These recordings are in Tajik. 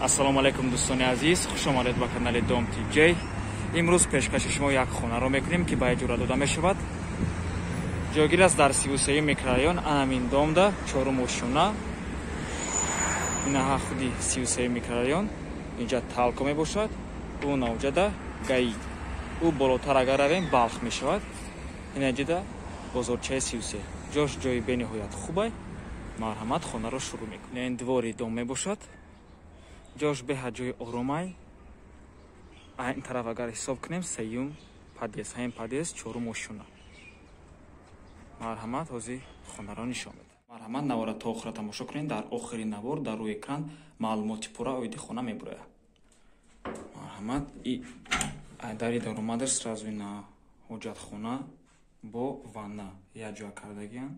Ассалому алайкум дӯстони азиз, хуш омадед ба канали Дом TJ. Имрӯз пешкаши шумо як хонаро мекунем, ки ба иҷора дода мешавад. Ҷойгир аст дар 33 микрорайон, анамин домда, чорум ошёна. Инаҳа худи 33 микрорайон. Инҷа Талко мебошад, ӯ навҷада ГАИ. Ӯ болотар агар равем Балх мешавад. Инаҷида бозорчаи 33. Ҷош ҷои бениҳоят хубай. Марҳамат, хонаро шурӯъ мекунем. Ин двори дом мебошад. Ҷош беҳад ҷои оромай. Ин тараф агар ҳисоб кунем, сеюм подъезд, ҳамин подъезд чорум ошёна. Марҳамат, ҳозир хонаро нишон медиҳам. Марҳамат, навора то охира тамошо кунед. Дар охири навор дар рӯи экран маълумоти пурра оиди хона мебурояд. Марҳамат, и дари даромадаш сразу на ҳоҷатхона бо ванна якҷоя кардагианд.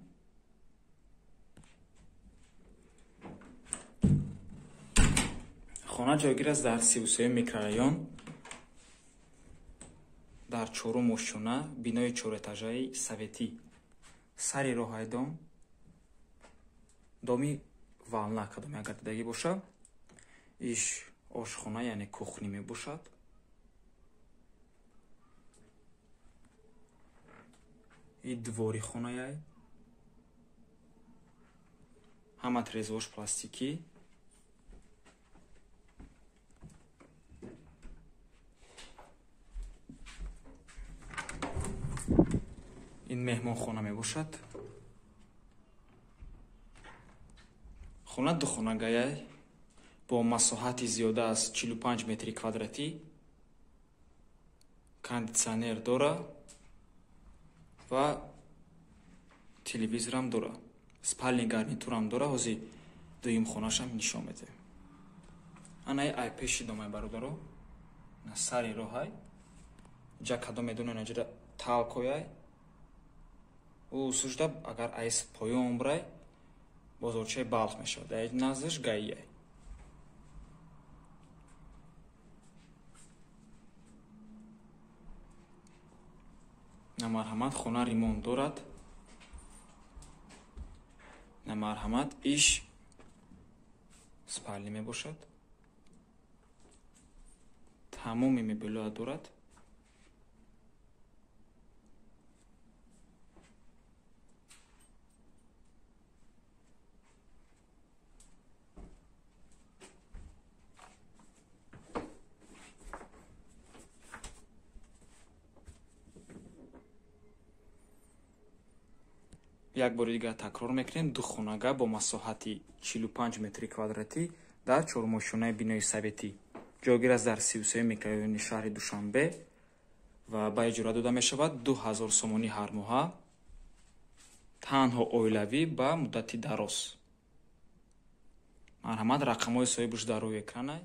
Хона ҷойгир аст дар 33 микрорайон, дар чорум ошёна, бинои чорэтажаи советӣ. Сари роҳаи дом, доми вална кадоме агар дидагӣ бошад, иш ошхона, яъне кухни мебошад. И двори хонаяй, ҳама трезош пластикӣ. Ин меҳмонхона мебошад. Хона духонагаяй бо масоҳати зиёда аз 45 метри квадратӣ, кондитсионер дора ва телевизорам дора, спальни гарнитурам дора. Ҳозир дуюм хонашам нишон медиҳем. Анаи ай пеши домай бародаро, на сари роҳай. Ҷа кадом медонед, наҷида Талкояй. Ӯ сужда агар айс поён брай, бозорчаи Балх мешавад. Дар наздаш ГАИяй. На марҳамат, хона ремонт дорад. На марҳамат, иш спальни мебошад. Тамоми мебелҳоя дорад. Як бори дигар такрор мекунем, ду хонага бо масоҳати 45 метри квадратӣ дар чормошёнаи бинои советӣ. Ҷойгир аст дар 33 микрорайони шаҳри Душанбе ва ба иҷора дода мешавад 2000 сомонӣ ҳар моҳа, танҳо оилавӣ ба муддати дароз. Марҳамат, рақамҳои соҳибаш дар рӯи экранай.